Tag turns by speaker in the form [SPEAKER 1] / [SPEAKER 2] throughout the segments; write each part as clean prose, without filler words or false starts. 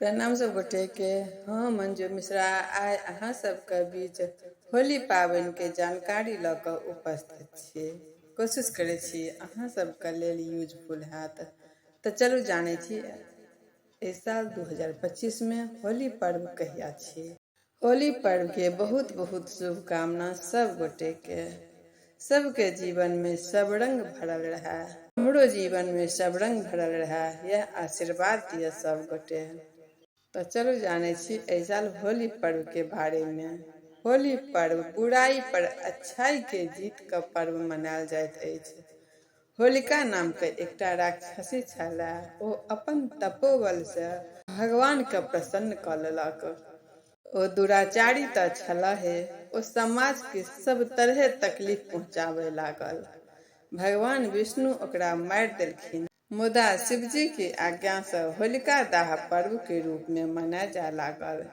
[SPEAKER 1] प्रणाम सब गोटे के। हम मंजू मिश्रा आइ अहाँ सबके बीच होली पाबनि के जानकारी लऽ कऽ उपस्थित छी। कोशिश करै छी अहाँ सबके लेल यूजफुल हैत। तऽ चलू जानै छी एहि साल 2025 में होली पर्व कहिया छी। होली पर्व के बहुत बहुत शुभकामना सब गोटे के। सबके जीवन में सब रंग भरल रहै, हमरो जीवन में सब रंग भरल रहै, यह आशीर्वाद दिअ सब गोटे। तऽ चलू जानै छी एहि साल होली पर्व के बारे में। होली पर्व बुराई पर अच्छाई के जीत के पर्व मनायल जाइत अछि। होलिका नाम के एकटा राक्षसी छलाह, ओ अपन तपोबल से भगवान के प्रसन्न कऽ लेलक। ओ दुराचारी तऽ छलहे, ओ समाज के सब तरहे तकलीफ पहुंचाबय लागल। भगवान विष्णु ओकरा मारि देलखिन, मुदा शिवजी के आज्ञा सँ होलिका दाह पर्व के रूप में मनायल जाय लागल।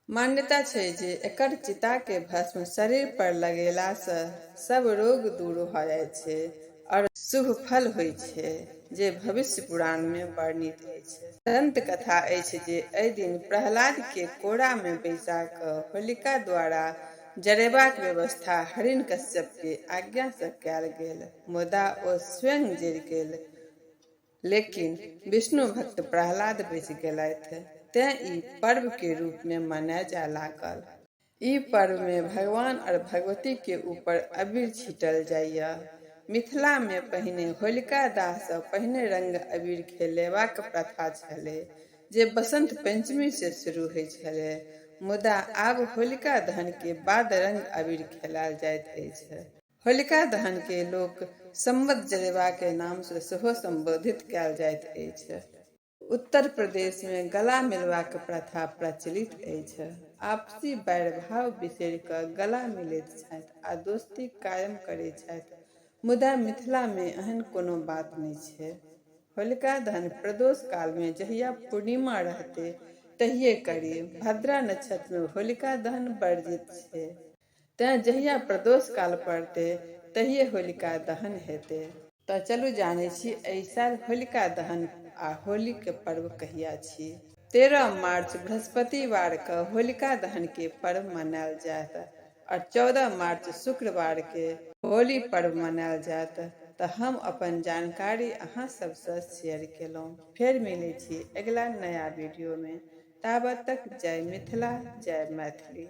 [SPEAKER 1] मान्यता छै जे एकर चिता के भस्म शरीर पर लगेला सँ सब रोग दूर भऽ जाइ छै और शुभ फल होइ छै, जे भविष्य पुराण में वर्णित अछि। दंत कथा अछि जे एहि दिन प्रहलाद के कोरा में बैसा कऽ होलिका द्वारा जरेबाक व्यवस्था हिरण्यकश्यप के आज्ञा सँ कयल गेल, मुदा ओ स्वयं जरि गेल, लेकिन विष्णु भक्त प्रहलाद बचि गेलथि, तें ई पर्व के रूप में मनायल जाय लागल। ई पर्व में भगवान और भगवती के ऊपर अबीर छीटल जाइया। मिथिला में पहिने होलिका दाह सँ पहिने रंग अबीर खेलेबाक प्रथा छलै, जे बसंत पंचमी से शुरू होइ छलै, मुदा आब होलिका दहन के बाद रंग अबीर खेलायल जाइत अछि। होलिका दहन के लोक सम्मत जरेबा के नाम सँ सेहो संबोधित कयल जाइत अछि। उत्तर प्रदेश में गला मिलबाक प्रथा प्रचलित अछि। आपसी बैर भाव बिसरि कऽ गला मिलैत छथि आ दोस्ती कायम करैत छथि, मुदा मिथिला में एहन कोनो बात नहि छै। होलिका दहन प्रदोष काल में जहिया पूर्णिमा रहतै तहिये करी। भद्रा नक्षत्र में होलिका दहन वर्जित छै। तें जहिया प्रदोष काल पड़तै तहिये होलिका दहन हेतै। तऽ चलू जानै छी एहि साल होलिका दहन आ होली के पर्व कहिया छी। 13 मार्च बृहस्पतिवार के होलिका दहन के पर्व मनायल जायत और 14 मार्च शुक्रवार के होली पर्व मनायल जायत। तऽ हम अपन जानकारी अहाँ सबसँ शेयर केलहुँ। फेर मिलै छी अगिला नया वीडियो में। ताबत तक जय मिथिला जय मैथिली।